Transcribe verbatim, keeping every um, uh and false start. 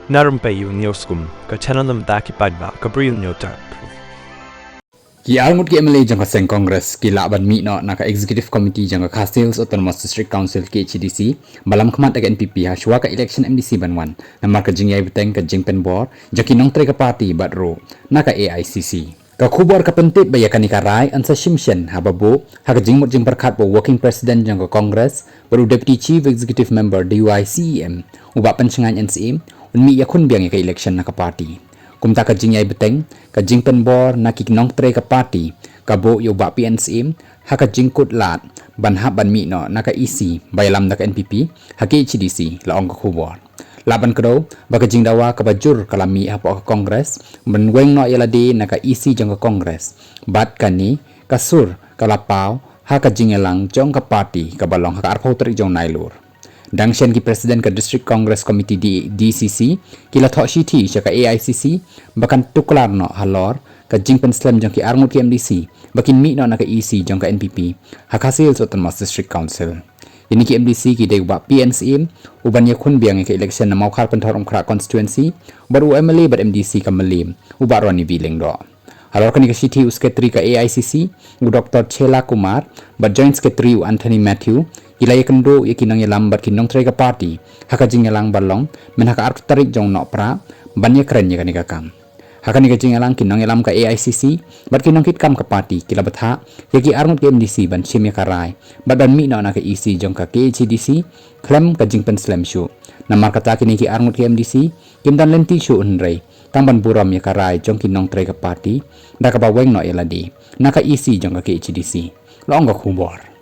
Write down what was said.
Na Rympei Ïew News Kum, ka channel na bynta ki paidbah ka Bri Ïew News Terp. Ki arngut ki M L A jong ka seng Congress ki lah ban mih noh na ka Executive Committee jong ka Khasi Hills Autonomous District Council, K H A D C, ba lam khmat da ka N P P ha shuwa ka election M D C ban wan, namar ka jingïai bteng, ka jingpynbor jong ki nongtrei ka party bad ruh na ka A I C C. Ka khubor ka pyntip ba ïa kane ka rai yn sa shim shen haba buh ha ka jingmut jingpyrkhat ba u Working President jong ka Congress bad u Deputy Chief Executive Member D Y C E M, u Bah Pynshngaiñ N Syiem, un mih ïakhun biang ïa ka election na ka party. Kumta ka jingïai bteng, ka jingpynbor na ki nongtrei ka party, ka buh ïa u Bah P N Syiem ha ka jingkut lad ban hap ban mih noh na ka E C ba ïalam da ka N P P ha K H A D C, la ong ka khubor. Lah ban kdew ba ka jingdawa kaba jur ka la mih hapoh ka Congress ban weng noh ïa lade na ka E C jong ka Congress, bad kane ka sur ka la paw ha ka jingïalang jong ka party kaba long ha ka arphew tarik jong u Nailur. Dang shen ki President ka District Congress Committee, D C C, ki la thoh shithi sha ka A I C C ba kan tuklar noh halor ka jingpynslem jong ki arngut ki M D C ba kin mih noh na ka E C jong ka N P P ha Khasi Hills Autonomous District Council. Kine ki M D C ki dei u Bah P N Syiem, u ban ïakhun biang ïa ka election na Mawkhar Pynthor Umkhrah Constituency, bad u M L A bad M D C ka Mylliem, u Bah Ronnie V Lyngdoh. Halor kane ka shithi, u Secretary ka A I C C, u Doctor Chela Kumar, bad Joint Secretary u Anthony Mathew, ki la ïakynduh ïa ki nongïalam bad ki nongtrei ka party ha ka jingïalang ba long myn ha ka arphew tarik jong u Nohprah ban ïakren ïa kane ka kam. Ha kane ka jingïalang, ki nongïalam ka A I C C bad ki nongkitkam ka party ki la bthah ïa ki arngut ki M D C ban shim ïa ka rai bad ban mih noh na ka E C jong ka K H A D C khlem ka jingpynslem shuh. Namar kata, kine ki arngut ki M D C kim don lynti shuh hynrei tang ban burom ïa ka rai jong ki nongtrei ka party da kaba weng noh ïa lade na ka E C jong ka K H A D C, la ong ka khubor.